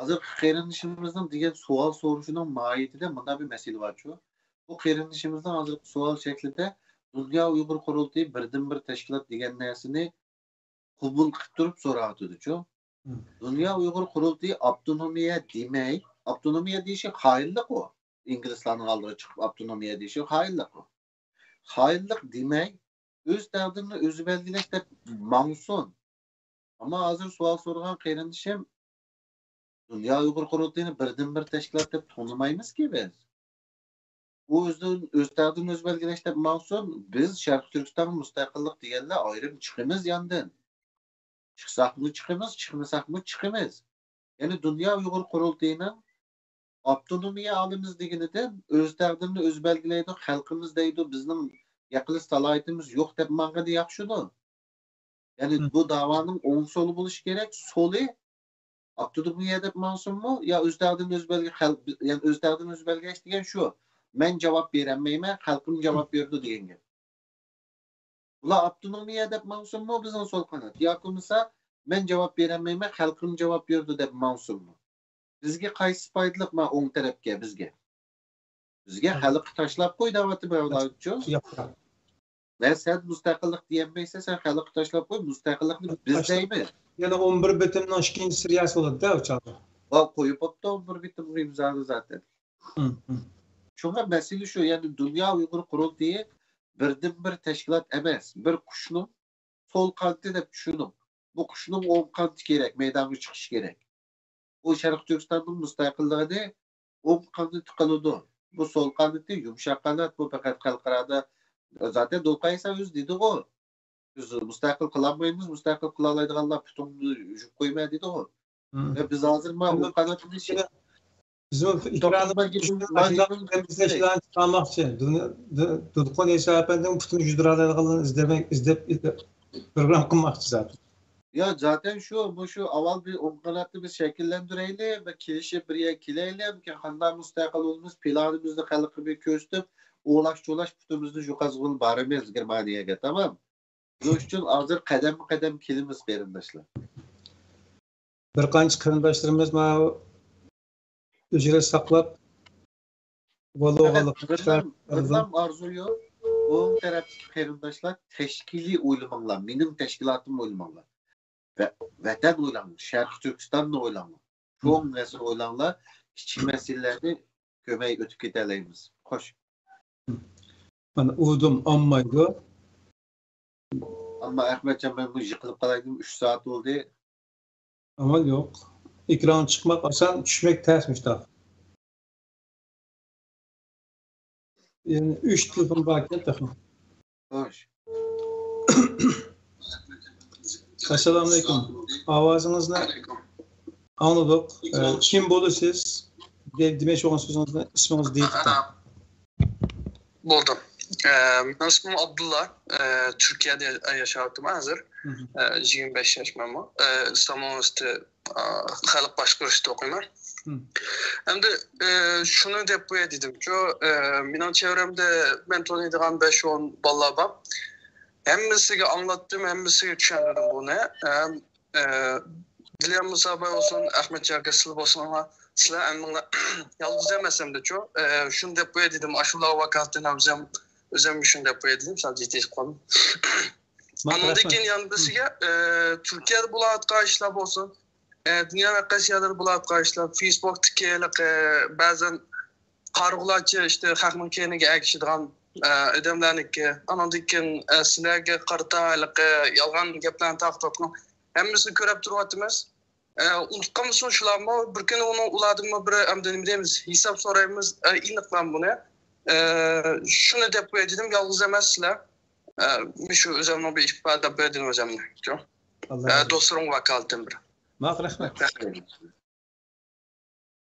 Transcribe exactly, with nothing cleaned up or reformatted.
ھازىرقى قېرىندىشىمىزنىڭ دېگەن سوئال سورىشىنىڭ ماھىيىتىدە مۇنداق بىر مەسىلە بارچۇ. بۇ قېرىندىشىمىزنىڭ ھازىرقى سوئال شەكلىدە دۇنيا ئۇيغۇر قۇرۇلتىيى بىردىنبىر تەشكىلات دېگەن نەرسىنى قوبۇل قىلىپ تۇرۇپ سوراۋاتىدۇچۇ. دۇنيا ئۇيغۇر قۇرۇلتىيى ئاپتونومىيە دېمەي، ئاپتونومىيە دېيىشى خائىنلىق ئۇ. ئىنگلىزلارنىڭ ئالدىغا چىقىپ ئاپتونومىيە دېيىشى خائىنلىق ئۇ. خائىنلىق دېمەي، ئۆز تەقدىرىنى ئۆزى بەلگىلەش دەپ ماڭسۇن. ئەمما ھازىر سوئال سورىغان قېرىندىشىم، دۇنيا ئۇيغۇر قۇرۇلتىيىنى بىردىنبىر تەشكىلات دەپ تونۇمايمىزكى بىز. ئۇ ئۆزىنىڭ، ئۆز تەقدىرىنى ئۆزى بەلگىلەش دەپ ماڭسۇن، بىز شەرقىي تۈركىستانغا مۇستەقىللىق دېگەنلەر ئايرىم چىقىمىز ياندىن. چىقساقمۇ چىقىمىز، چىقمىساقمۇ چىقىمىز. يەنى دۇنيا ئۇيغۇر قۇرۇلتىيىنىڭ ئاپتونومىيە ئالىمىز دېگىنىدىن ئۆز تەقدىرىنى ئۆزى بەلگىلەيدۇ، خەلقىمىز دەيدۇ، بىزنىڭ گەپ قىلىش سالاھىيىتىمىز يوق دەپ ماڭغىنى ياخشىدۇ. يەنى بۇ داۋانىڭ ئوڭ سولى بولۇشى كېرەك، سولى ئاپتونومىيە دەپ ماڭسۇنمۇ يا ئۆز تەقدىرىنى ئۆزى بەلگە-، خەلق، يەنى ئۆز تەقدىرىنى ئۆزى بەلگىلەش دېگەن شۇ. مەن جاۋاب بېرەلمەيمەن، خەلقىم جاۋاب بېرىدۇ دېگەن گەپ. ئۇلار ئاپتونومىيە دەپ ماڭسۇنمۇ بىزنىڭ سول قانات ياكى بولمىسا مەن جاۋاب بېرەلمەيمەن، خەلقىم جاۋاب بېرىدۇ دەپ ماڭسۇنمۇ؟ بىزگە قايسىسى پايدىلىق؟ ما ئوڭ تەرەپكە بىزگە. بىزگە خەلققە تاشلاپ قوي دەۋاتىمەن ئۇلارچۇ. ياق، ياق. ۋە سەن مۇستەقىللىق دېيەلمەيسەن، سەن خەلققە تاشلاپ قوي، مۇستەقىللىقنى بىز دەيمىز. يەنە ئون بىر بېتىمنىڭ ئىككىنچى سېرىيەسى بولىدۇ-دە ئۇ چاغدا. ۋا قويۇپ بوپتۇ ئون بىر بېتىمغا ئىمزانى زاتەن. شۇڭا مەسىلە شۇ، يەنى دۇنيا ئۇيغۇر قۇرۇلتىيى بىردىنبىر تەشكىلات ئەمەس، بىر قۇشنىڭ سول قانىتى دەپ چۈشىنىڭ. بۇ قۇشنىڭ ئوڭ قانىتى كېرەك، مەيدانغا چىقىشى كېرەك. ئۇ شەرقىي تۈركىستاننىڭ مۇستەقىللىقىنى ئوڭ قانىتى قىلىدۇ. بۇ سول قانىتى، يۇمشاق قانات، بۇ پەقەت خەلقئارادا، زاتەن دولقاي ئىسا ئۆزى دېدىغۇ، بىز مۇستەقىل قىلالمايمىز، مۇستەقىل قىلالايدىغانلار پۇتۇڭنى يۇيۇپ قويمە دېدىغۇ. ۋە بىز ھازىر ما ئۇ قاناتنى بىزمۇ توختىما گېپىم، ما گېپىم چىقارماقچى. دۇنيا، دۇ-، دۇلقۇن ئەيسا ئەپەندىنىڭ پۇتىنى يۇدۇرالايدىغانلارنى ئىزدەپ، ئىزدەپ، ئىزدەپ پروگرامما قىلماقچى زاتەن. يا زاتەن شۇ، مۇشۇ ئاۋۋال بىر ئوڭ قاناتنى بىز شەكىللەندۈرەيلى، بىر كېلىشىپ بىر يەرگە كېلەيلى، كېيىن قانداق مۇستەقىل بولىمىز، پىلانىمىزنى خەلققە بىر كۆرسىتىپ، ئولاش-چولاش پۇتىمىزنى يۇقازغىلى بارىمىز گېرمانىيەگە، تامام. شۇنىڭ ئۈچۈن ھازىر قەدەممۇ قەدەم كېلىمىز، قېرىنداشلار. بىر قانچە قېرىنداشلىرىمىز ماۋۇ ھۆجرە ساقلاپ، بولۇۋالغانلىقى بىرلام ئارزۇيۇ، ئوڭ تەرەپتىكى قېرىنداشلار تەشكىلىي ئويلىماڭلار، مېنىڭ تەشكىلاتىمنى ئويلىماڭلار. ۋە-، ۋەتەن ئويلاڭلار، شەرقىي تۈركىستاننى ئويلاڭلار. چوڭ مەسىلە ئويلاڭلار، كىچىك مەسىلىلەرنى كۆرمەي ئۆتۈپ كېتەلەيمىز. خوش. مانا ئۇدۇم ئالمايدۇ. ئەمما ئەخمەتجان، مەن بۇ يىقىلىپ قالاي دېدىم، ئۈچ سائەت بولدى. ئامال يوق. ئېكرانغا چىقماق ئاسان، چۈشمەك تەس مۇشتاق. يەنە ئۈچ تېلېفون باركەن تېخى. خوش. ئەسسالامۇئەلەيكۇم. ئاۋازىڭىزنى ئاڭلىدۇق. ئە، كىم بولىسىز؟ دېمەكچى بولغان سۆزىڭىزنى، ئىسمىڭىزنى دېيىپ. بولدۇم. ئە، مېنىڭ ئىسمىم ئابدۇللا. ئە، تۈركىيەدە ياشاۋاتىمەن ھازىر. ئە، يىگىرمە بەش ياش مەنمۇ. ئە، ئىسلام ئۇنىۋېرسىتېتى، ئە، خەلق باشقۇرۇشتا ئوقۇيمەن. ئەمدى، ئە، شۇنى دەپ قوياي دېدىمچۇ، ئە، مېنىڭ چەۋرەمدە مەن تونۇيدىغان بەش-ئون بالىلار بار. ھەممىسىگە ئاڭلاتتىم، ھەممىسىگە چۈشەندۈردۈم بۇنى. ئە، ئە، دىليان مۇساباي بولسۇن، ئەخمەت جاكىر، سىلەر بولسۇڭلار، سىلەر ھەممىڭلار يالغۇز ئەمەس ئەمدىچۇ. ئە، شۇنى دەپ قوياي دېدىم، ئاشۇلارغا ۋاكالىتەن ئۆزۈم، ئۆزۈم شۇنى دەپ قوياي دېدىم، سەل جىددىي قىلىپ قالدىم. ئانىڭدىن كېيىن يەنە بىرسىگە، ئە، تۈركىيەدە بولۇۋاتقان ئىشلار بولسۇن، ئە، دۇنيا ۋەقەسى يەرلىرىدە بولۇۋاتقان ئىشلار، فېيسبوكتىكى ھېلىقى بەزەن قارىغۇلارچە ئىشتە خەقنىڭ كەينىگە ئەگىشىدىغان، ئە، ئادەملەرنىڭكى. ئانىڭدىن كېيىن، ئە، سىلەرگە قارىتا ھېلىقى يالغان گەپلەرنى تارقىتىۋاتقان ھەممىسىنى كۆرۈپ تۇرۇۋاتىمىز. ئە، ئۇنتۇپ قالمىسۇن شۇلارمۇ، بىر كۈنى ئۇنىڭ، ئۇلاردىنمۇ بىر، ئەمدى نېمە دەيمىز، ھېساب سورايمىز، ئە، ئېنىقلا بۇنى. ئە، شۇنى دەپ قوياي دېدىم، يالغۇز ئەمەس سىلەر. ئە، مۇشۇ ئۆزۈمنىڭ بىر ئىپادە بەردىم ئۆزۈمنى. ئە، دوستلىرىڭغا ۋاكالىتەن بىر. ماق رەھمەت. رەھمەت.